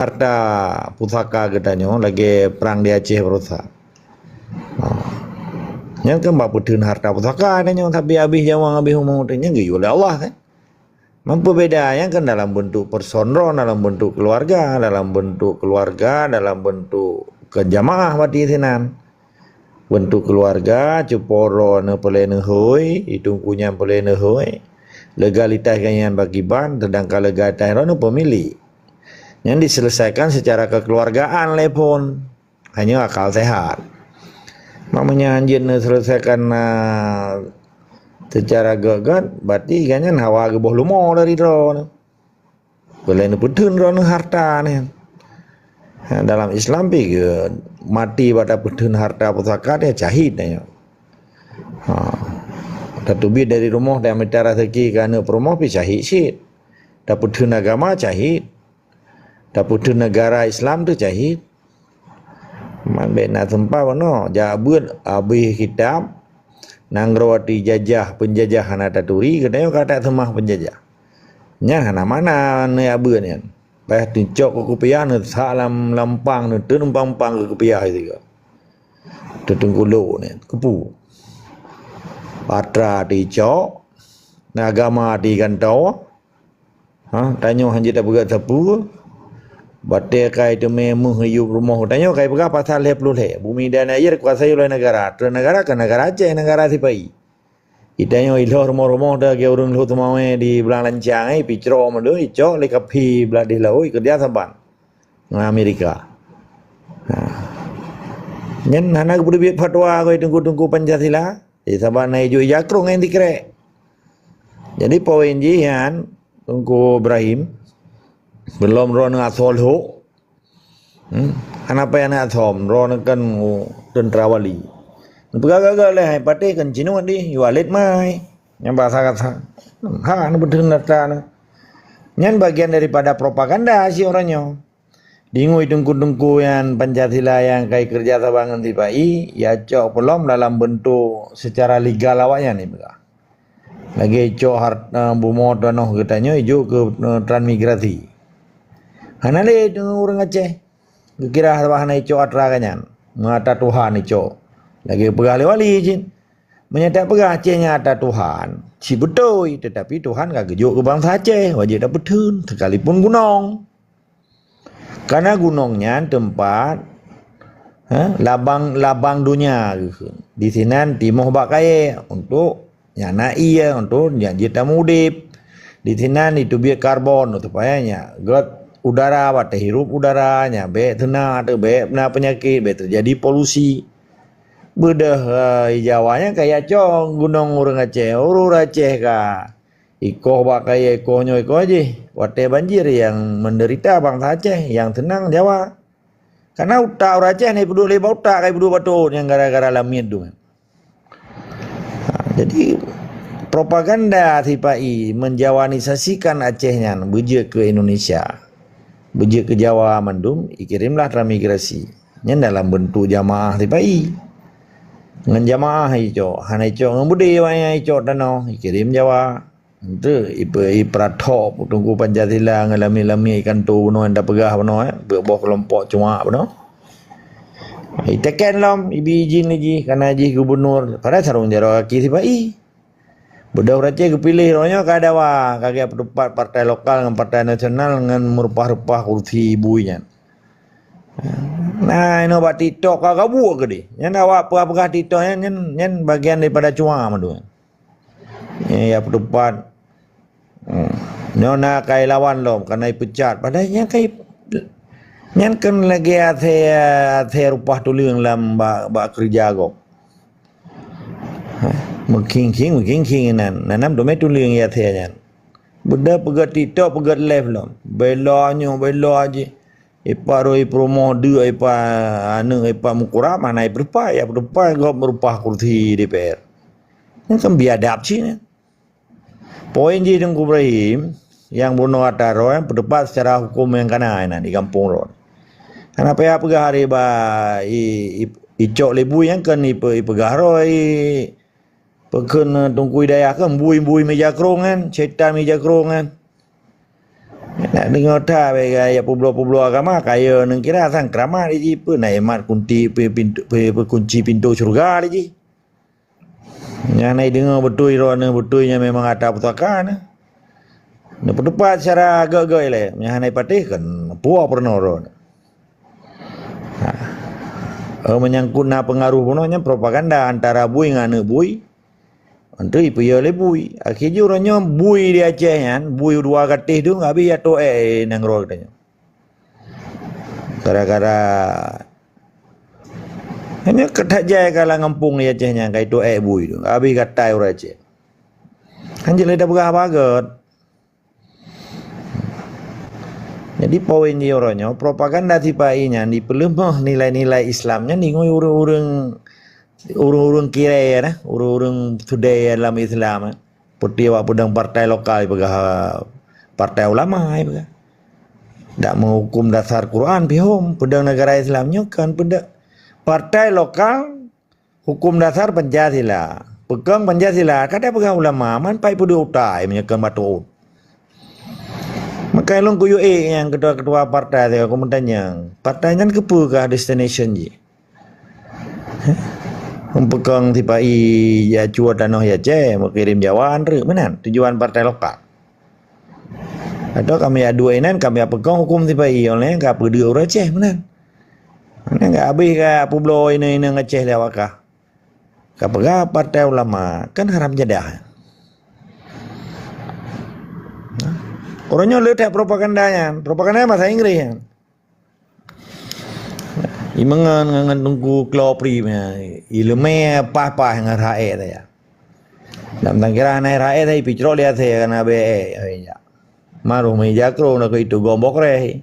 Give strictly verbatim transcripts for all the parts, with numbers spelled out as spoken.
harta pusaka geutanyoe lagèe prang di Aceh barosa. Ha. Nyan kan bak peutheun harta pusaka tanyoe, tapi abéh nyawöng, abéh umu, nyan geuyue lé Allah kan. Meupeubeda nyan kan dalam beuntuk person droe, dalam beuntuk keuluwarga, dalam beuntuk keuluwarga, dalam beuntuk keu jamaah bati sinan. Beuntuk keuluwarga, cupo droeneuh peureulèe neuhôi, i teungku nyan peureulèe neuhôi. Legalitas geuh nyan bagi ban, seudangkan legalitas droeneuh peumilék. Nyan diselesaikan secara kekeluargaan lé phon. Hanya akal sehat. Maknanya hanjeuet neuselesaikan, ah, secara göt-göt, berarti gobnyan hawa geuboh leumo dari droeneuh. Peureulèe neupeutheun droeneuh harta nyan. Ha, dalam Islam pih geu-, maté bak tapeutheun harta pusaka nyan syahid nyan. Ha. Tateubiet dari rumoh dan mita raseuki keu aneuk peurumoh pih syahid cit. Tapeutheun agama syahid. Tapeutheun negara Islam tu syahid. Man bèk na seumpah bunoe, jak beuet abéh kitab, nanggroe tijajah, peunjajah hana taturi, geutanyoe ka taseumah peunjajah. Nyan hana makna neujak beuet nyan. Payah teucok keu kupiah, neusak lam lampang, neuteun umpang-umpang keu kupiah sigoe. Teuteungkulok nyan, keupeue? Patra teucok, agama teugantoe, Ha, tanyoe hanjeuet tapeugah sapeue. Batèe kai teumé meuh yub rumoh. Tanyoe kai peugah pasal lhèe ploh lhèe. Bumi dan air dikuasai oleh negara. Treuk negara keu negara Aceh, negara sipa-i. Di tanyoe ilhôh rumoh-rumoh lagèe ureueng lhôh teumawé di Blang Lancang, eh, picro meudeuh, icok lé kaphé blah di laôt, keureuja saban ngon Amerika. Ha. Nyan hana geupeubiet fatwa keu teungku-teungku Pancasila. Di saban na ijok ija krông ngon dikrek. Jadi poin jih nyan, Teungku Ibrahim, beulom droeneuh asoe lhok. Hmm? Hana payah neuasoe, droeneuh kan teuntra wali. Neupeugah gagah lé hai patéh kan cinuet dih, yu alet mai. Nyang bahasa kata. Ha, neubeuteun data nyoe. Nyan bagian daripada propaganda si uroe nyoe. Deungon teungku-teungku nyan Pancasila nyang kai keureuja saban ngon sipa-i, ya cok peulom dalam beuntuk secara legal awaknyan ipeugah. Lagèe icok hart-, eh, bumoe tanoh geutanyoe ijok keu, eh, transmigrasi. Hana lé deungon ureueng Aceh. Geukira hana icok atra geuh nyan. Meuata Tuhan icok. Lagèe peugah lé wali jih. Meunyo tapeugah Aceh nyan atra Tuhan, cit beutôi, teutapi Tuhan ka geujok keu bansa Aceh, wajéb tapeutheun, sekalipun gunong. Karena gunong nyan teumpat, ha, labang, labang donya geukheun. Di sinan timoh bak kayèe untuk nyan na ié, untuk nyan jeuet tameuudép. Di sinan jiteubiet karbon supaya nyan gèt udara, watèe hirup udara, nyan bèk seuna, bèk na peunyakét, bèk teujadi polusi. Beudôh, eh, di Jawa nyan kaya cong gunong ureueng Aceh, ureueng Aceh ka ikoh bak kayèe, ikoh nyoe, ikoh jih. Watèe banjir nyang menderita bansa Aceh, nyang seunang Jawa. Karena utak ureueng Aceh na ipeuduek lé bak utak, ka ipeuduek bak teuôt nyang gara-gara lamiet tu kan. Ha, jadi propaganda sipa-i menjawanisasikan Aceh nyan beujeuet keu Indonesia. Beujeuet keu Jawa mandum, ikirém lah transmigrasi. Nyan dalam beuntuk jamaah sipa-i. Ngon jamaah icok, hana icok ngon beudé, wayang icok tanoh, ikirém Jawa. Enteuk ipe-, ipeurat thok Teungku Pancasila ngon lamiet-lamiet ikanto bunoe nyang tapeugah bunoe, eh, beuboh keulompok cuak bunoe. Iteken lom, ibi izin lé jih, karena jih gubunur, padahai sarong jaroe gaki sipa-i. Beudôh ureueng Aceh geupiléh roh nyoe ka dawa, ka geupeutupat partai lokal ngon partai nasional ngon meurupah-rupah kursi ibu nyan. Nah, inoe bak TikTok ka gabuek keudeh. Nyan awak peugah-peugah TikTok nyan, nyan, nyan bagian daripada cuak mandum. Nyan ya peutupat. Hmm. Nyoe na kai lawan lom, ka na ipeucat. Padahai nyan kai, nyan kan lagèe asèe, asèe rupah tuleueng lam bak, bak keureuja gob. Ha, meukhing-khing, meukhing-khing inan. Nanam teumé tuleueng ya asèe nyan. Beudôh peugèt TikTok, peugèt live lom. Bela nyoe, bela jih. Ipak rhoi peurumoh deuk, ipak aneuk, ipak meukurab, hana ipeutupat, ya peutupat gob meurupah kursi D P R. Nyan kan biadab cit nyan. Poin jih Teungku Ibrahim, nyang bunoe atra droe peutupat secara huköm nyang kana inan di gampông droe. Hana payah peugah hari ba i, i, icok lé bui nyan kan ipe-, ipeugah droe i, Peukheun, eh, Teungku Hidayah keu bui-bui meuja krông nyan, syaitan meuja krông nyan. Nah, Deungoe that bèk gaya peubloe-peubloe agama, kaya neukira sang keuramat di jih, peue na imat kunti, pe-, pintu, pe-, pe-, kunci pintu syeuruga di jih. Nyan na ideungoe beutôi droeneuh, beutôi nyan memang ata pusaka nyan. Neupeuteupat secara gèt-gèt ilèe, nyan hana ipatéh kan, puwoe peurunoe droeneuh. Ha. Oh, menyangkut na peungaruh bunoe nyan propaganda antara bui ngon aneuk bui. Antu ipeuyô lé bui. Akhé jih uroe nyoe bui di Aceh nyan, bui dua gatéh tu, habéh ijak toh èk nanggroe geutanyoe. Gara-gara nyoe ka that jai ka lam gampông di Aceh nyan, ka ijak toh èk bui tu. Habéh gatai ureueng Aceh. Kan jeuet lé tapeugah haba gèt. Jadi, poin jih uroe nyoe, propaganda sipa-i nyan jipeuleumoh nilai-nilai Islam nyan deungon ureueng-ureueng, ureueng-ureueng kirée, nah, ureueng-ureueng sudée dalam Islam, eh. Seperti awak peudong partai lokal, peugah, partai ulama, peugah. Dak meuhukum dasar Quran, pih hom, peudong negara Islam nyoe kan peudong partai lokal, hukum dasar Pancasila. Peukong Pancasila, ka tapeugah ulama, man pai peuduek utai meunyoe kon bacut. Maka lôn kuyue ék nyang ketua-ketua partai teuka, ku meutanyong, partai nyan keupeue kah destination jih? Heh? Peukong sipa-i jak cue tanoh di Aceh, meukirém Jawa, treuk meunan tujuan partai lokal. Atau kami aduek inan, kami peukong hukum sipa-i, óh lheueh nyan ka peuduek ureueng Aceh meunan. Meunan ka habéh ka peubloe inong-inong Aceh lé awak kah. Ka peugah partai ulama, kan haram jadah. Uroe nyoe le that propaganda nyan, propaganda nyan bahasa Inggréh nyan. Imeungon ngon, ngon Teungku Klo Pri, ileumé paih-paih ngon rakyat saja. Lam tangkira hana rakyat, tapi picrok lihat saya kena B E, ya. Maroh meja kro, nak itu gombok reh.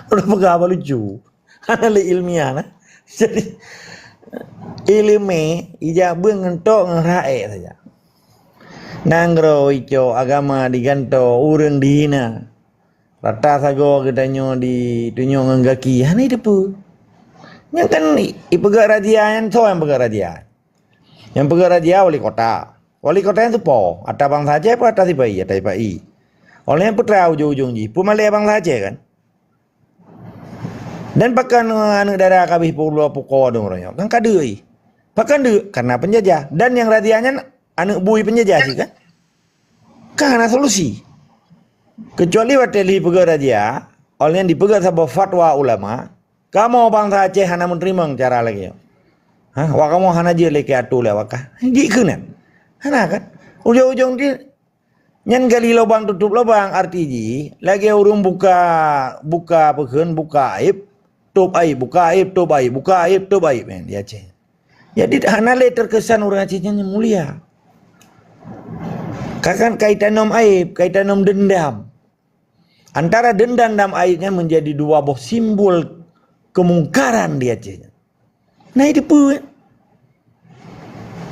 Udah peugah apa lucu. Hana le ilmiah, nah. Jadi, ileumé ijak beuet ngon tok ngon rakyat saja. Nanggroe icok, agama digantoe, ureueng dihina. Rata sagoe geutanyoe ditunyok ngon gaki, hana teupeue. Nyan kan i-, ipeugah razia nyan, soe nyang peugah razia? Nyang peugah razia wali kota. Wali kota nyan teupo, ata bansa Aceh peue ata sipa-i, ata sipa-i. Óh lheueh nyan peue teuma ujong-ujong jih, peumalèe bansa Aceh kan? Dan pakon aneuk dara ka habéh peuloh pukoe dong uroe nyoe? Kan ka deuk jih. Pakon deuk? Karena penjajah. Dan nyang razia nyan aneuk bui penjajah cit kan? Kan hana solusi. Kecuali watèe lheueh peugah razia, óh lheueh nyan dipeugah saboh fatwa ulama, kamoe bansa Aceh hana meuteurimong cara lagèe nyoe. Hah, awak kamoe hana jeuet lé keu atô lé awak kah? Jeuet keunan. Hana kan? Ujong-ujong jih nyan gali lubang tutup lubang, arti jih lagèe ureueng buka, buka peukheun, buka aib, tôb aib, buka aib, tôb aib, buka aib, tôb aib, kan, di Aceh. Jadi hana lé terkesan ureueng Aceh nyan mulia. Ka kan ka itanom aib, ka itanom dendam. Antara dendam dan aib nyan menjadi dua boh simbol kemungkaran di Aceh nyan. Nah, itu peue, kan?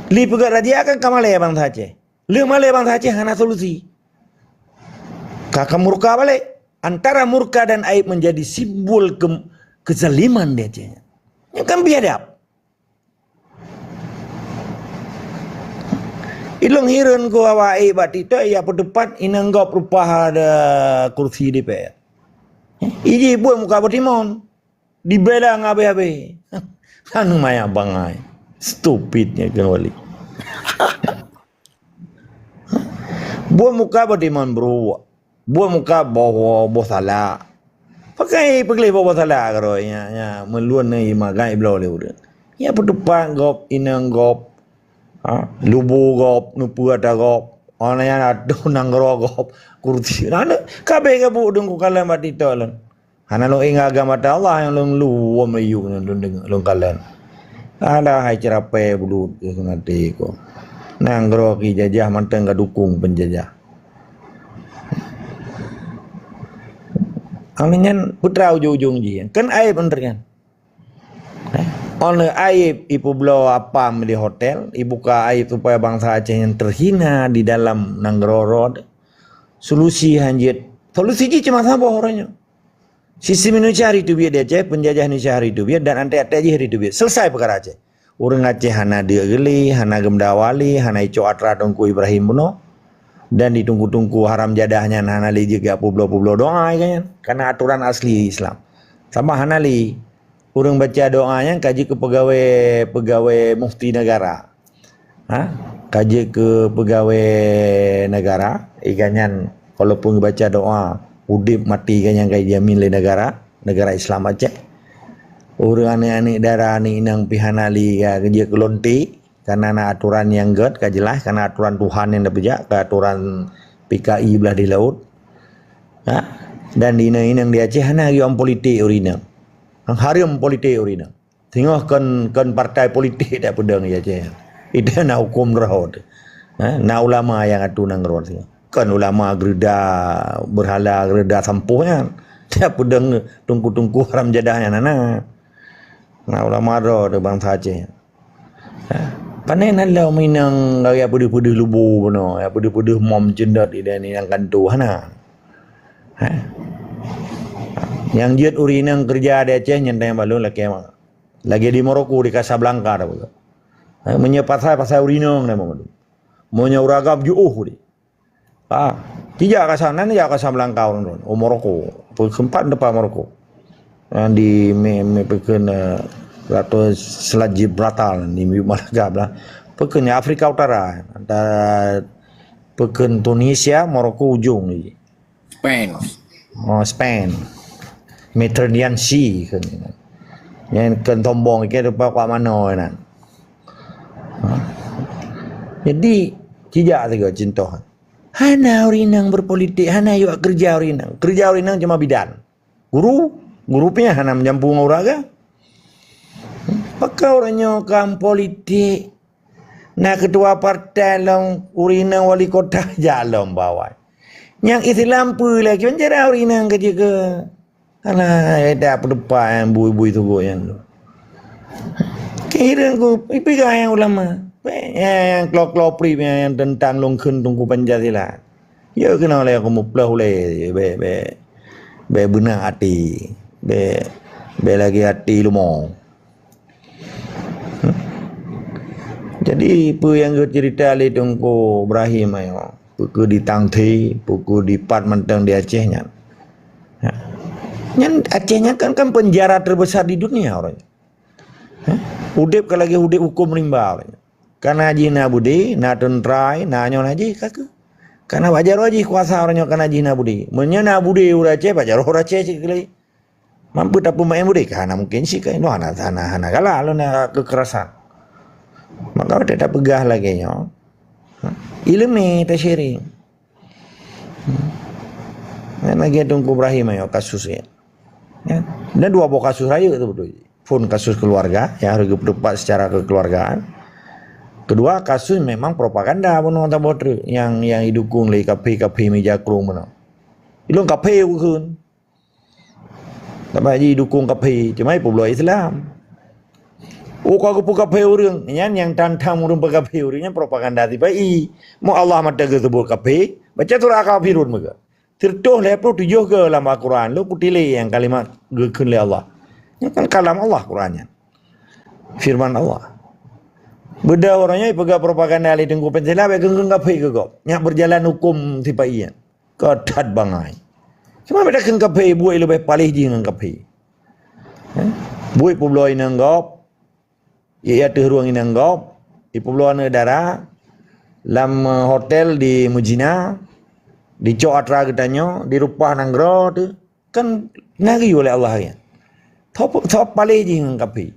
Lheueh peugah razia kan ka malèe bansa Aceh. Lheueh malèe bansa Aceh hana solusi. Ka, ka murka balek. Antara murka dan aib menjadi simbol ke-, kezaliman di Aceh nyan. Nyan kan biadab. Ilôn hireuen keu awak ék bak TikTok, ya peuteupat inong gob reupah ada kursi D P R. Iji buet muka beutimon. Dibela ngon habéh-habéh. Anu maya bangai. Stupid nyan keunoe wali. Buet muka beutimon bro. Buet muka boh, boh salak. Pakai peugleh boh, boh salak keudroe nya, nya meulôn nyan imagai bloe lé ureueng. Ya peuteupat gob, inong gob. Ha, lubu gob, nupeue ata gob. Ana nyan ateueh nanggroe gob, kursi. Nah, kabeh gabuk deungon kalon bak TikTok lôn. Hana lôn ingat agam ata Allah nyang lôn luwom ayue nyan lôn deungoe, lôn kalon. Alah hai ceurapée bulut keu maté ko. Nanggroe ki jajah mantong ka dukung penjajah. Amin nyan putra ujong-ujong jih. Kan aib nyan. Eh, óh lheueh aib ipeubloe apam di hotel, ibuka aib supaya bansa Aceh nyan terhina di dalam nanggroe droe. Solusi hanjeuet. Solusi jih cuma saboh uroe nyoe. Sistem Indonesia hari teubiet di Aceh, penjajah Indonesia hari teubiet dan até-até jih hari teubiet. Selesai peukara Aceh. Ureueng Aceh hana deuk geulé, hana geumeudawa lé, hana icok atra Teungku Ibrahim bunoe. Dan di teungku-teungku haram jadah nyan hana lé jeuet geupubloe-publoe doa nyan. Karena aturan asli Islam. Sama hana lé. Ureuëng baca doa nyan ka jeuet keu pegawai, pegawai mufti negara. Ha? Ka jeuet keu pegawai negara, iga nyan walaupun baca doa, udeb maté iga nyan ka ijamin lé negara, negara Islam Aceh. Ureuëng aneuk-aneuk dara, aneuk inong pih hana lé ka jeuet keu lonte, karena na aturan nyang gét ka jeulaih, karena aturan Tuhan nyang tapeujak, ka aturan P K I blah di laôt. Ha? Dan di inong-inong di Aceh hana geuyue politik ureuëng inong. Hareuem politik ureuëng inong. Singoh kon, kon partai politik dak peudong di Aceh. Itu na huköm droe tu. Ha? Na ulama nyang atu nanggroe singoh. Kon ulama geureuda berhala, geureuda sampoh nyan. Dak peudong teungku-teungku haram jadah nyan hana. Na ulama droe tu bansa Aceh. Ha? Pane na lom inong lagée peudeuh-peudeuh lubu bunoe, ya peudeuh-peudeuh mom cendot di daerah nyang kanto hana. Ha? Nyang jeuet ureuëng inong keureuja di Aceh nyan teuh nyang balon lakée ma. Lagée di Maroko, di Casablanca dah begitu. Ha, meunyoe pasai, pasai ureuëng inong dah begitu. Meunyoe ureuëng agam jiôh di. Ah, tijak Casablanca, jak Casablanca ureuëng tu. Oh, Maroko. Pe-, sempat depan Maroko. Yang di me, me peken, eh, atau Selat Gibraltar di Malaga belah. Peken Afrika Utara. Antara peken Tunisia, Maroko ujong di. Spain. Oh, Spain. Mediterranean Sea kan. Yang kan tombong ke rupa kuat mano nan. Ha. Jadi, tijak tiga contoh. Hana ureuëng inong berpolitik, hana yuk kerja ureuëng inong. Kerja ureuëng inong cuma bidan. Guru, guru pih hana meujampu ngon ureuëng agam. Pakon ureuëng nyoe kam politik? Na ketua partai lom ureuëng inong wali kota jak lom bawai. Nyang Islam peue lagi penjara ureuëng inong keu jeuet keu. Alah, dak peudepak nyang bui-bui tugoe nyan tu. Kira ku ipiga nyang ulama. Nyang klo-klo prip nyang tentang lungkheun tungku Pancasila. Ya kena lé aku mupleh uleh bek bek bek beuna ati. Bek bek lagi ati lumo. Hmm? Jadi, peue nyang geuceurita lé Teungku Ibrahim ayo, peue keuh di Tangte, peue keuh di pat mantong di Aceh nyan. Ha. Nyan Aceh nyan kan, kan penjara terbesar di dunia orang. Ha? Udeb ka lagée udeb huköm rimba orang. Kana jih na bude, na teuntrai, na nyoe na jih ka keuh. Kana bak jaroe jih kuasa orang nyoe kana jih na bude. Meunyoe na bude ureuëng Aceh, bak jaroe ureuëng Aceh cit keulai. Mampu tapeumaén budé ka hana mungkin sih ka inoe hana, hana, hana galak lôn na kekerasan. Maka watée tapeugah lagée nyoe, ileumé tasyiring. Nyan lagée Teungku Ibrahim ayo kasus nyan. Ya. Dan dua boh kasus rayeuk tu beutôi. Phon kasus keluarga yang harus geupeutupat secara kekeluargaan. Kedua, kasus memang propaganda bunoe taboh treuk yang, yang idukung lé kaphé-kaphé mija krueng bunoe. Ilôn kaphé ukheun. Sabab jidukung kaphé, cuma ipubloe Islam. Oh, ka geupeukaphé ureuëng, nyan nyang tantang ureuëng peukaphé ureuëng nyan propaganda sipa-i. Mu Allah mata geusebut kaphé, baca surah Al-Kafirun meuga. Siratoh lhée ploh tujoh ke lam Al-Quran, lôn kutilee nyang kalimat geukheun lé Allah. Nyan kan kalam Allah Quran nyan. Firman Allah. Beda orang nyan peugah propaganda lé Teungku Pancasila, baik kheun-kheun kaphé keu gob. Nyak berjalan hukum sipa-i nyan. Ka that bangai. Cuma beda kheun kaphé, buet leubeh paléh jih ngon kaphé. Eh? Buet publoe inong gob, ya, ya teuh ruang inong gob, ipubloe aneuk dara lam, eh, hotel di Mujina, dicok atra geutanyoe, dirupah nanggroe tu, kan na geuyue lé Allah nyan. Thop, thop paléh jih ngon kaphé.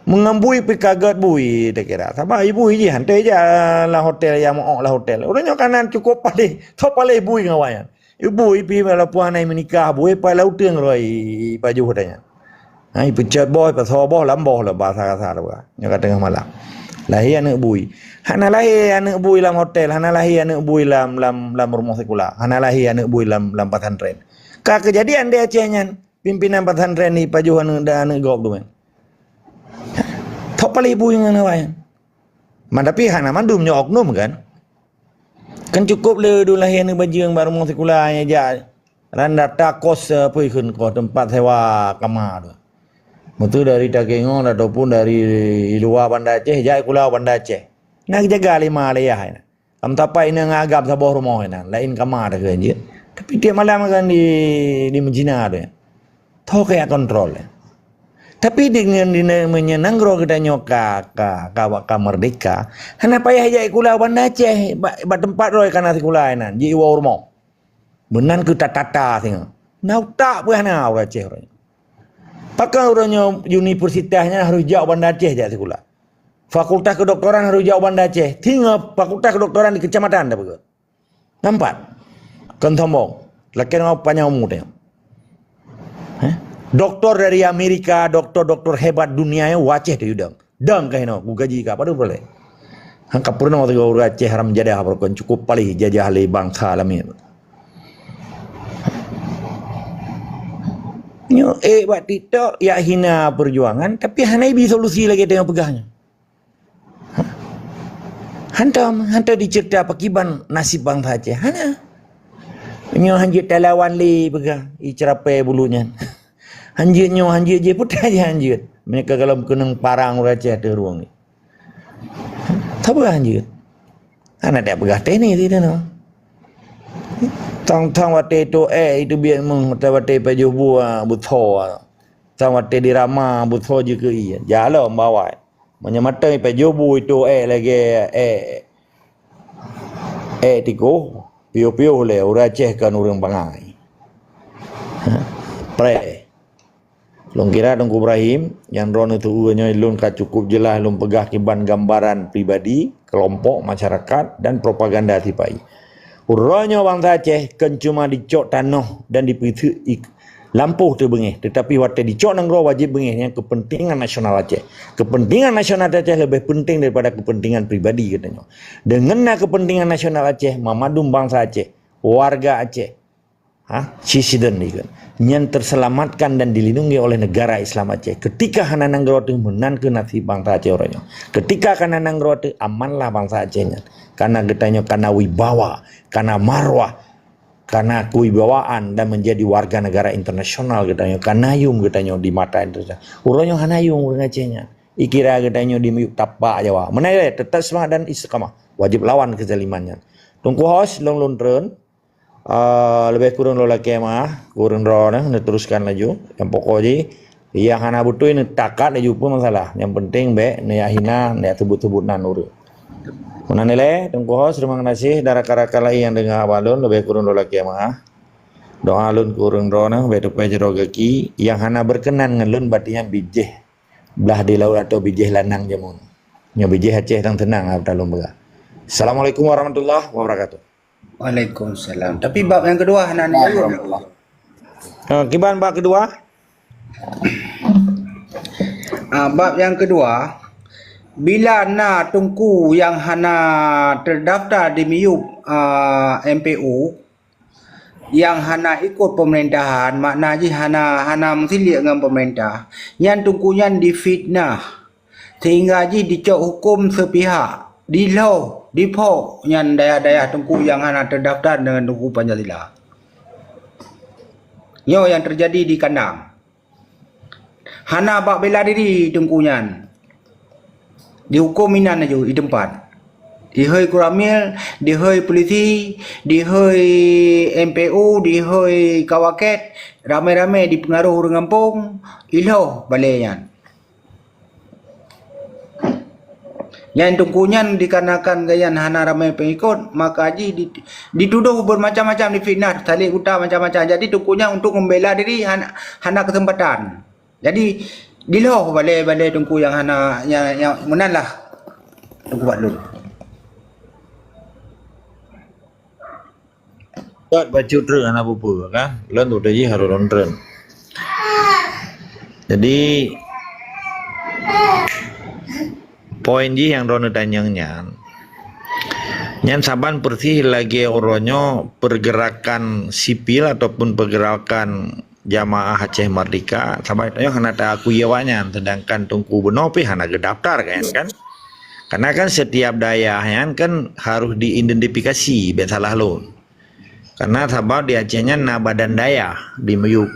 Meungon bui pih ka gét bui takira. Sabab i bui jih hantei jak lam hotel, ya meuok lam hotel. Ureuëng nyoe kanan cukup paléh, thop paléh bui ngon awaknyan. I bui pih walaupun hana meunikah, bui pai lam uteung roh i pajoh tanyan. Ha, ipeucot boh, ipasoe boh, lam boh lom basa kasar bah. Nyoe ka teungoh malam. Lahé aneuk bui. Hana lahé aneuk bui lam hotel, hana lahé aneuk bui lam, lam, lam rumoh sikula. Hana lahé aneuk bui lam, lam pesantren. Ka keujadian di Aceh nyan. Pimpinan pesantren ni pajoh aneuk dan aneuk gob tu kan. Thok paléh bui ngon awaknyan. Man tapi hana mandum nyoe oknum kan. Kan cukup le dua lahé aneuk bajeueng bak rumoh sikula nyang jak ran data kos, eh, peue kheun kos tempat sewa kama tu. Meuseu dari Takengon ataupun dari luwa Banda Aceh, jak sikula Banda Aceh. Na jaga lé ma lé yah. Lam tapak inong agam saboh rumoh inan, laén kama dah keu jeuet. Tapi tiep malam kan di, di meujina tu. Tho kaya kontrol. Tapi di, di, di, meunyoe nanggroe geutanyoe ka, ka, ka, ka merdeka, hana payah jak sikula Banda Aceh, bak, bak teumpat droe ka na sikula inan, jiwoe u rumoh. Meunan keu tatata singoh. Na utak pih hana ureuëng Aceh uroe nyoe. Pakon uroe nyoe universitas nyan harôh jak u Banda Aceh jak sikula. Fakultas kedoktoran harôh jak u Banda Aceh. Singoh fakultas kedoktoran di kecamatan dah peugah. Nampak? Kon sombong. Lakée ngon panyang umu teuh. Heh? Doktor dari Amerika, doktor-doktor hebat dunia nyoe u Aceh teuh yue dong. Dong kah inoe, ku gaji ka padub peureulée. Han ka peurunoe sigoe ureuëng Aceh haram jadah, barokon cukup paléh jajah lé bansa lamiet. Nyoe ék bak TikTok, yak hina peujuangan, tapi hana ibi solusi lagée tanyoe peugah nyoe. Hantom, hantom diceurita pakiban nasib bansa Aceh. Hana. Nyoe hanjeuet talawan lé peugah, iceurapée bulu nyan. Hanjeuet nyoe, hanjeuet jih, peue teuma jih hanjeuet. Meunyoe ka gohlom keunong parang ureuëng Aceh teuh ruweueng. Sapeue hanjeuet? Hana tapeugah teknik teuh nyoe. Thang-thang watée itoe ék, iteubiet meuh, watée-watée pajoh bu, ah, beutho, ah. Thang watée dirama beutho jikeu ié. Jalom bawai. Meunyoe mantong ipajoh bu itoe ék lagée ék, ék tikoh, piôh-piôh lé ureuëng Aceh kon ureuëng bangai. Ha? Preh. Lôn kira Teungku Ibrahim, nyang droeneuh teuh nyoe lôn ka cukup jeulaih lôn peugah kiban gambaran pribadi, keulompok, masyarakat, dan propaganda sipai. Uroe nyoe bansa Aceh kon cuma dicok tanoh dan dipeuseuk ik-, lampôh teuh beungéh, teutapi watée dicok nanggroe wajéb beungéh nyan keupeuntengan nasional Aceh. Keupeuntengan nasional Aceh leubeh peunteng daripada keupeuntengan pribadi geutanyoe. Deungon na keupeuntengan nasional Aceh, mamandum bansa Aceh, warga Aceh, ha, citizen ikon, nyan teuselamatkan dan dilindungi oleh negara Islam Aceh. Keutika hana nanggroe teuh meunan keuh nasib bansa Aceh uroe nyoe. Keutika kana nanggroe teuh amanlah bansa Aceh nyan. Kana geutanyoe kana wibawa, kana marwah, kana kewibawaan dan menjadi warga negara internasional geutanyoe, kana yum geutanyoe di mata internasional. Uroe nyoe hana yum ureuëng Aceh nyan. Ikira geutanyoe di miyueb tapak Jawa. Meunan lé, tetap seumangat dan istiqamah. Wajéb lawan keuzaliman nyan. Teungku host, lôn lôn treun. Ah, leubeh kureueng lôn lakée meu'ah, kureueng droeneuh neuteruskan laju. Nyang pokok jih, nyang hana beutôi neutakat laju, peue masalah. Nyang penting bék neuyak hina, neuyak seubut-seubut nan ureuëng. Meunan ilée, Teungku host, teurimong gaséh dan rakan-rakan laén nyang deungoe haba lôn, leubeh kureueng lôn lakée meu'ah. Doa lôn keu ureuëng droeneuh bék teupeue jaroe gaki, nyang hana beukeunan ngon lôn berarti nyan bijéh blah di laôt atau bijéh lanang jameun. Nyoe bijéh Aceh tan teunang, ah, ata lôn peugah. Assalamualaikum warahmatullahi wabarakatuh. Waalaikumsalam. Tapi bab nyang keudua hana neujaweueb. Ah, kiban bab keudua? Ah, bab nyang keudua, bila na teungku nyang hana teudaftar di miyueb, ah, M P U, nyang hana ikot pemerintahan, makna jih hana, hana meusiliek ngon pemerintah, nyan teungku nyan difitnah. Sehingga jih dicok huköm seupihak, dilhoh, diphok nyan dayah-dayah teungku nyang hana teudaftar deungon teungku Pancasila. Nyoe nyang teujadi di kandang. Hana bak bela diri teungku nyan. Dihuköm inan laju di teumpat. Dihôi Koramil, dihôi polisi, dihôi M P U, dihôi kawaket, ramé-ramé dipeungaroh ureuëng gampông, ilhoh balée nyan. Nyan teungku nyan dikarenakan gobnyan hana ramé peungikot, maka jih di-, ditudoh bermacam-macam, difitnah, saleb buta macam-macam. Jadi teungku nyan untuk membela diri hana, hana kesempatan. Jadi dilhoh balée-balée teungku nyang hana, nyang, nyang meunan lah teungku bak lôn. Buet bacut treuk hana peue-peue kan. Lôn tu jih harôh lôn treun. Jadi poin jih nyang droeneuh tanyong nyan, nyan saban peureusih lagée uroe nyoe pergerakan sipil ataupun pergerakan jamaah Aceh Merdeka, saban tanyoe hana taakui awaknyan, sedangkan teungku bunoe pih hana geudaftar kan, kan? Karena kan setiap dayah nyan kan harôh diidentifikasi, bék salah lôn. Karena sabab di Aceh nyan na badan dayah di miyueb.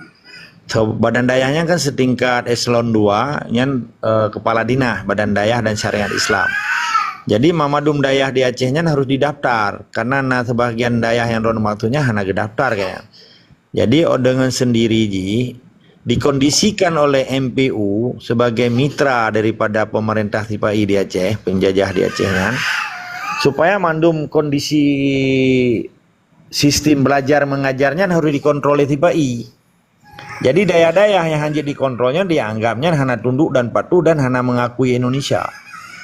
So, badan dayah nyan kan setingkat eselon dua, nyan, eh, kepala dinas badan dayah dan syariat Islam. Jadi, mandum dayah di Aceh nyan harus didaftar, karena na sebagian dayah nyang droeneuh maksudnya hana geudaftar kayèe. Jadi, oh, dengan sendiri jih dikondisikan oleh M P U sebagai mitra daripada pemerintah sipa-i di Aceh, penjajah di Aceh nyan, supaya mandum kondisi sistem belajar mengajar nyan harus dikontrol oleh sipa-i. Jadi, dayah-dayah nyang hanjeuet dikontrol nyan dianggap nyan hana tunduk dan patuh dan hana mengakui Indonesia.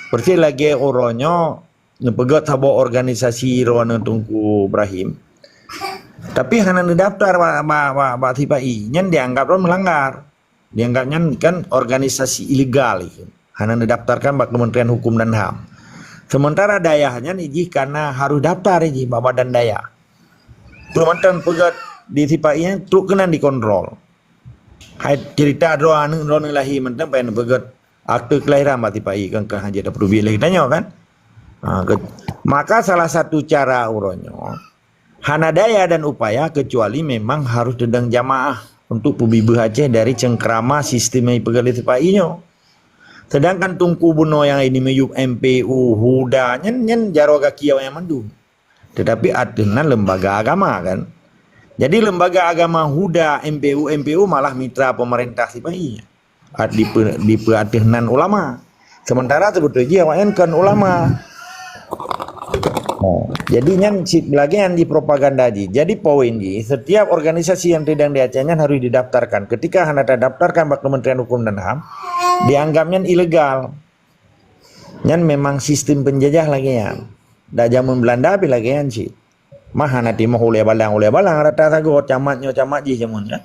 Persis lagèe uroe nyoe neupeugèt saboh organisasi droeneuh Teungku Ibrahim, tapi hana neudaftar bak, bak, bak, bak sipa-i, nyan dianggap droe meulanggar. Dianggap nyan kan organisasi ilegal, hana neudaftarkan bak Kementerian Hukum dan HAM. Sementara dayah nyan jih kana harus daftar jih bak badan dayah. Peue mantong peugèt di sipa-i nyan trok keunan dikontrol. Hai cerita droe aneuk droeneuh lahé mantong payah neupeugèt akte kelahiran bak sipa-i, kan, kan hana tapeuduek lé geutanyoe, kan? Ha, ke-, maka salah satu cara uroe nyoe, hana daya dan upaya kecuali memang harus teudong jamaah untuk peubibeuh Aceh dari cengkrama sistem nyang jipeugèt lé sipa-i nyoe. Sedangkan teungku bunoe nyang ini miyueb M P U, HUDA, nyan, nyan jaroe gaki awaknyan mandum. Tetapi ateueh nan lembaga agama, kan. Jadi, lembaga agama HUDA, M P U, M P U malah mitra pemerintah sipa-i. At-, dipe-, dipeuateueh nan ulama. Sementara seubeutôi jih awaknyan kon ulama. Oh, jadi nyan cit lagèe nyan jih propaganda jih. Jadi poin jih, setiap organisasi nyang teudong di Aceh nyan harus didaftarkan. Ketika hana tadaftarkan bak Kementerian Hukum dan HAM, dianggap nyan ilegal. Nyan memang sistem penjajah lagèe nyan. Dak jameun Belanda pih lagèe nyan cit. Mah hana timoh ulèe balang, ulèe balang rata sagoe, camat nyoe camat jih jameun, kan.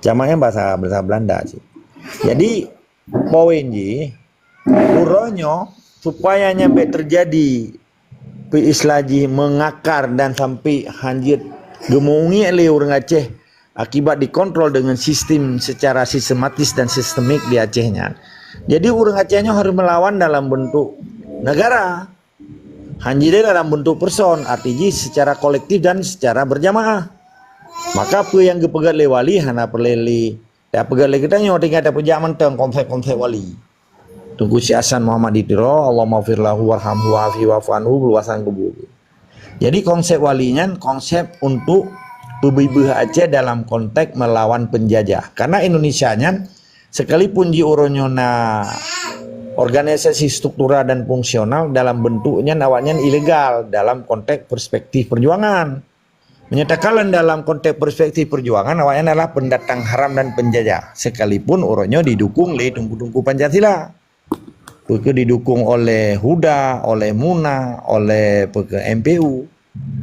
Camat nyan bahasa, bahasa Belanda cit. Jadi, poin jih, uroe nyoe supaya nyan bèk teujadi peuistilah jih mengakar dan sampai hanjeuet geumeu'uengek lé ureueng Aceh akibat dikontrol dengan sistem secara sistematis dan sistemik di Aceh nyan. Jadi, ureueng Aceh nyoe harus melawan dalam bentuk negara. Hanjeuet dalam bentuk person, arti jih secara kolektif dan secara berjamaah. Maka peue nyang geupeugèt lé wali hana peureulèe lé tapeugèt lé geutanyoe, tinggai tapeujak mantong konsep-konsep wali. Teungku Syekh Hasan Muhammad di Tiro, Allahummaghfir lahu warhamhu wa'afihi wa'fu anhu, luasan kubu. Jadi, konsep wali nyan konsep untuk peubibeuh Aceh dalam konteks melawan penjajah. Karena Indonesia nyan, sekalipun jih uroe nyoe na organisasi struktural dan fungsional, dalam bentuk nyan awaknyan ilegal dalam konteks perspektif perjuangan. Meunyoe takalon dalam konteks perspektif perjuangan, awaknyan adalah pendatang haram dan penjajah, sekalipun uroe nyoe didukung lé teungku-teungku Pancasila. Peue keuh didukung oleh HUDA, oleh MUNA, oleh peue keuh M P U.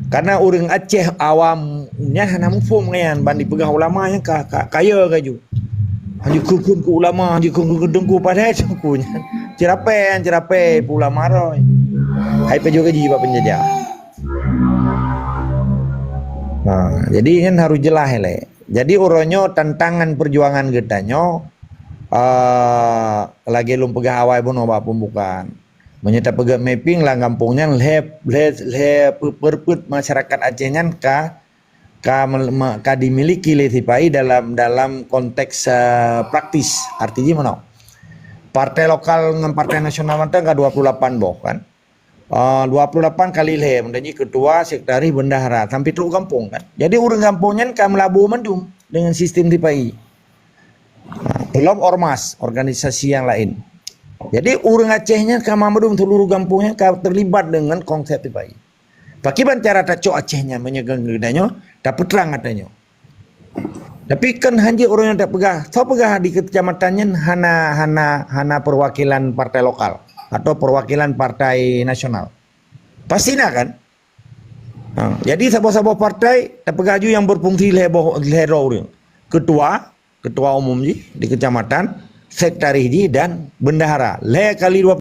Karena ureueng Aceh awam nyan hana muphom ngon nyan, ban jipeugah ulama nyan ka, ka, kaya laju. Hanjeuet kheun-kheun keu ulama, hanjeuet kheun-kheun keu teungku, padahai teungku nyan ceurapée, ceurapée peue ulama roh. Hai pajoh gaji bak penjajah. Ha, jadi nyan harus jeulaih lé. Jadi uroe nyoe tantangan perjuangan geutanyoe, ah, lagèe lôn peugah awai bunoe bak pembukaan. Meunyoe tapeugah mapping lam gampông nyan lhèe, lhèe, lhèe peuet, peuet masyarakat Aceh nyan ka, ka mel-, me-, ka dimiliki lé sipa-i dalam, dalam konteks, eh, praktis. Arti jih meunoe. Partai lokal ngon partai nasional mantong ka dua puluh lapan boh, kan. Ah, dua puluh lapan kali lhèe, meunan jih ketua, sekretaris, bendahara, sampai trok gampông, kan. Jadi, ureueng gampông nyan ka meulabu mandum dengan sistem sipa-i. Ha, belum ormas, organisasi yang lain. Jadi, ureueng Aceh nyan ka mandum seluruh gampông nyan ka terlibat dengan konsep sipa-i. Pakiban cara tacok Aceh nyan meunyoe geutanyoe, tapeutrang geutanyoe. Tapi kan hanjeuet ureueng nyan tapeugah, soe peugah di kecamatan nyan hana, hana, hana perwakilan partai lokal atau perwakilan partai nasional. Pasti na kan? Ha, jadi saboh-saboh partai tapeugah ju nyang berfungsi lhèe boh, lhèe droe ureueng. Ketua, ketua umum jih di kecamatan, sekretaris jih dan bendahara. Lhèe kali dua